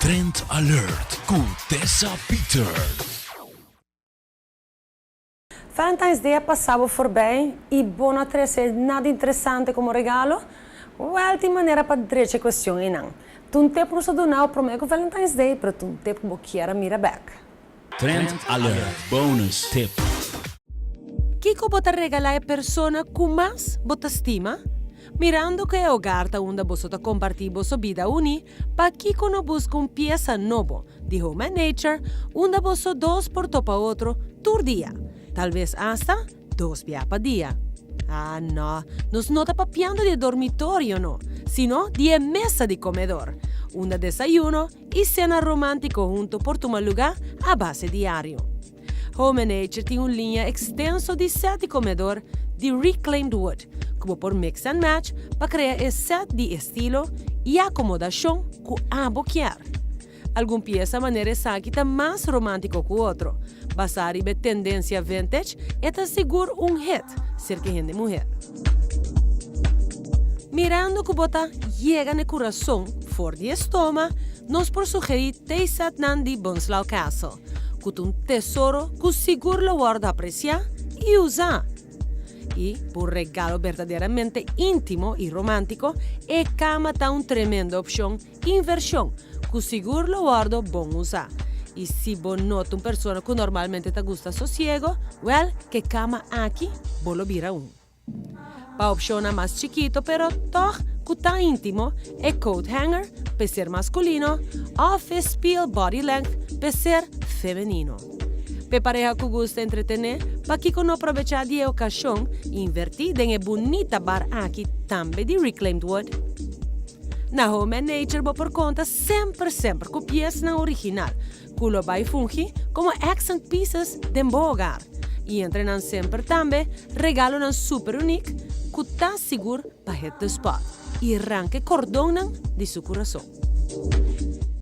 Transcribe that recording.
Trend Alert ku Tessa Peters. Valentine's Day a pasa bo forbij y bo no a trece nada interesante como regalo? Wel, tin manera pa drecha e cuestion eynan. Ta un tip nos ta duna bo prome cu Valentine's Day, pero ta un tip cu bo kier a mira bek. Trend Alert Bonus Tip. Kico bo ta regala e persona cu mas bo ta stima? Mirando cu e hogar ta unda boso ta comparti boso bida uni, pakico no busca un pieza nobo di Home and Nature unda boso dos por topa otro tur dia, talbes hasta dos bia pa dia? Ah no, nos no ta papiando di e dormitorio no, sino di e mesa di comedor, unda desayuno y cena romantico hunto por tuma luga a base diario. Home and Nature tin un liña extenso di set di comedor di reclaimed wood cu bo por mix and match pa crea e set di estilo y acomodacion cu abo kier. Algun pieza manera esaki ta mas romantico cu otro. Basa riba e tendencia vintage, e ta sigur un hit cerca hende muher. Mirando cu bo ta yega n'e curason for di e stoma, nos por sugeri theesetnan di Bunzlau Castle, cu ta un tesoro cu sigur lo wordo aprecia y usa. Y, pa un regalo berdaderamente intimo y romantico, e cama ta un tremendo opcion Inversion, cu sigur lo wordo bon usa. Y si bo no ta un persona cu normalmente ta gusta sosiego, wel, ke cama aki bo lo bira un. Pa opcionnan mas chikito pero toch cu ta intimo, e coat hanger p'e ser masculino of e spiel body length p'e ser femenino. P'e pareha cu gusta entretene, pakico no probecha di e ocasion y inverti den e bunita bar aki tambe di reclaimed wood? Na Home and Nature bo por konta semper semper ku piesnan original ku lo bai fungi komo accent pieces den bo hogar i entre nan semper tambe regalonan super unik ku ta sigur pa hit the spot i ranka e kordonnan di su kurason.